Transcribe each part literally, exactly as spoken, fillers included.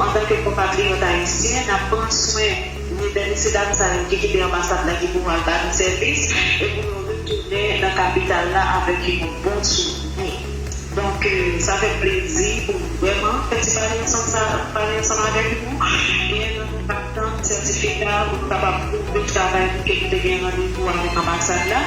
Antanke konpatriyòt ayisyen, n ap pran swen ni dè mesye dam sa yo ki kite anbasad la ki pou al ba nou sèvis e pou yo retounen nan kapital la avèk yon bon souvni. Donk, euh, sa fè m plezi pou m vrèman fè ti pale ansanm sa, pale ansanm avèk nou. E nou pa tann sètifika pou nou kapab pwouve travay nou ke nou te gen randevou avèk anbasad la.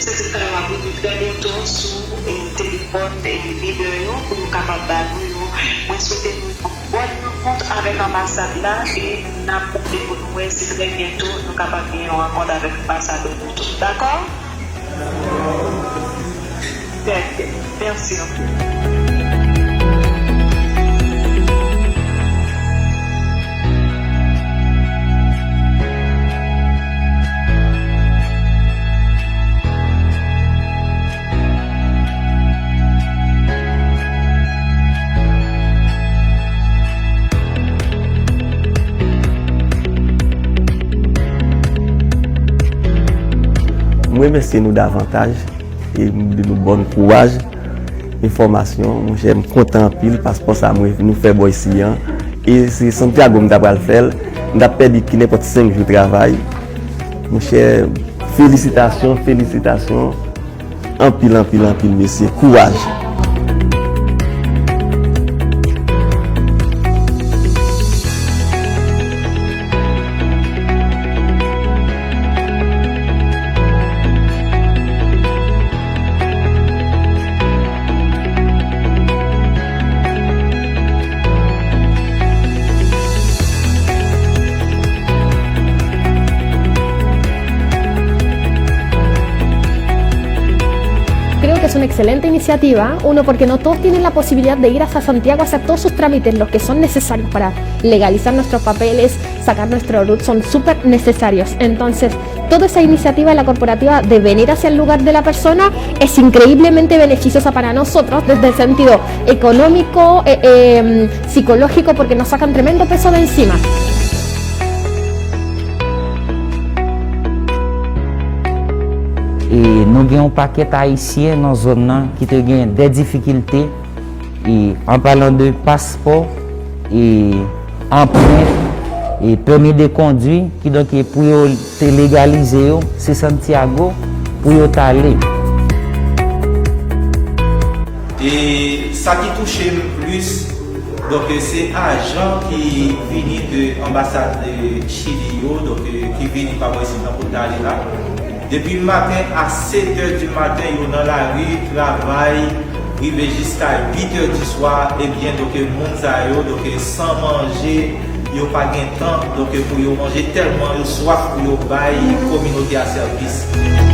Sètifika yo ap rive trè byento sou, e, telefòn, e, lidè yo pou yo kapab ba nou yo. Mwen swete nou yon bòn rankont avèk anbasad la e n ap konte pou nou wè si trè byento nou kapab gen yon rankont avèk anbasadè nou tou. Dakò? Trè byen. Mèsi anpil. M remèsye nou davantaj e m di nou bòn kouraj. Enfòmasyon, monchè, m kontan anpil, paspò sa mwen, nou fè bò isi an. E se Santiago m ta pral fè l, m t ap pèdi ki nenpòt senk jou travay. Monchè, felisitasyon, felisitasyon. Anpil, anpil, anpil, mesye. Kouraj. Creo que es una excelente iniciativa, uno, porque no todos tienen la posibilidad de ir hasta Santiago a hacer todos sus trámites, los que son necesarios para legalizar nuestros papeles, sacar nuestro RUT, son súper necesarios. Entonces, toda esa iniciativa de la corporativa de venir hacia el lugar de la persona es increíblemente beneficiosa para nosotros desde el sentido económico, eh, eh, psicológico, porque nos sacan tremendo peso de encima. E nou gen yon pakèt Ayisyen nan zòn nan ki te gen de difikilte, e an palan de paspò, e anprent, e pèmi de kondwi, kidonk e pou yo te legalize yo, se Santiago pou yo t ale. E sa ki touche m plis, donk, se ajan ki vini de anbasad, e, Chili yo, donk, e, ki vini pa bò isit nan kote ale la. Depi maten a sèt è di maten, yo nan lari, travay, rive jiska uit è di swa, ebyen, donk, moun sa yo, donk, san manje, yo pa gen tan, donk, pou yo manje, tèlman yo swaf pou yo bay kominote a sèvis.